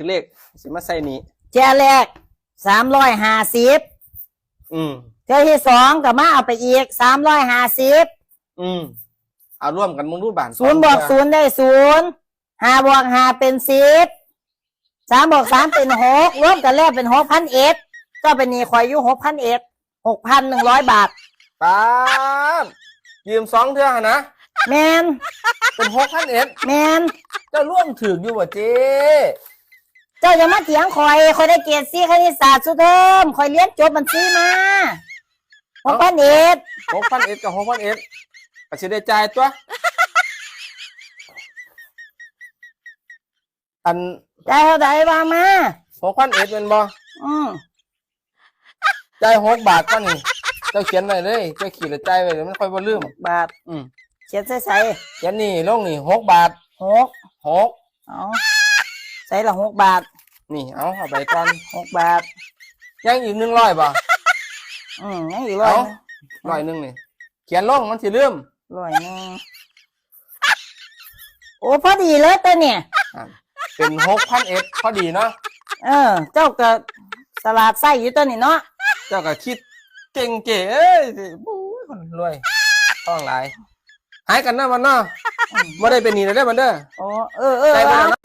ຖືກເລກ ຊິມາໃສ່ໜີ້ ເທື່ອແລກສາມຮ້ອຍຫ້າສິບ ອືມ ເທື່ອທີສອງກໍມາເອົາໄປອີກສາມຮ້ອຍຫ້າສິບ ອືມ ເອົາລວມກັນເບິ່ງດູບາດ ສູນບວກສູນໄດ້ສູນ ຫ້າບວກຫ້າເປັນສິບ ສາມບວກສາມເປັນຫົກ ລວມກັນແລ້ວເປັນຫົກພັນເອັດ ເຈົ້າເປັນໜີ້ຂ້ອຍຢູ່ຫົກພັນເອັດ ຫົກພັນໜຶ່ງຮ້ອຍບາດ ປາດ ຢືມສອງເທື່ອຫັ້ນນະ ແມ່ນ ເປັນຫົກພັນເອັດ ແມ່ນ ເຈົ້າລວມຖືກຢູ່ບໍ່ເຈ້? ເຈົ້າຢ່າມາຖຽງຂ້ອຍ ຂ້ອຍໄດ້ເກຣດສີ່ຄະນິດສາດສຸດເທີມ ຂ້ອຍຮຽນຈົບບັນຊີມາ ຫົກພັນເອັດ ຫົກພັນເອັດກັບຫົກພັນເອັດ ກໍຊິໄດ້ຈ່າຍຕົວະ ອັນ ຈ່າຍເທົ່າໃດວ່າມາ ຫົກພັນເອັດແມ່ນບໍ່? ອືມ ຈ່າຍຫົກບາດກ່ອນນີ້ ເຈົ້າຂຽນໄວ້ເລີຍ ເຈົ້າຂີດແລ້ວຈ່າຍໄວ້ເລີຍ ມັນຄ່ອຍບໍ່ລືມ ຫົກບາດ ອືມ ຂຽນໃສ່ໃສ? ຂຽນນີ້ລົງນີ້ ຫົກບາດ ຫົກ ຫົກ ເອົາ ໃສ່ລະຫົກບາດ ນີ້ ເອົາ ເອົາໄປກ່ອນ ຫົກບາດ ຍັງອີກໜຶ່ງຮ້ອຍບໍ່? ອືມ ຍັງອີກຮ້ອຍ ເອົາ ໜຶ່ງ ຮ້ອຍໜຶ່ງນີ້ ຂຽນລົງ ມັນຊິລືມ ຮ້ອຍໜຶ່ງ ໂອ້ ພໍດີເລີຍຕົວນີ້ ອ່າ ເປັນຫົກພັນເອັດ ພໍດີເນາະ ເອີ ເຈົ້າກໍສະຫຼາດໃຊ້ຢູ່ຕົວນີ້ເນາະ ເຈົ້າກໍຄິດເກັ່ງເຈ້ເອີຍ ໂອ້ຍ ຄົນລວຍ ທອງຫຼາຍ ຫາຍກັນເນາະມັນເນາະ ອືມ ບໍ່ໄດ້ເປັນໜີ້ແລ້ວເດີມັນເດີ ໂອ້ ເອີໆ ໃຊ້ບໍ່ໄດ້ເນາະ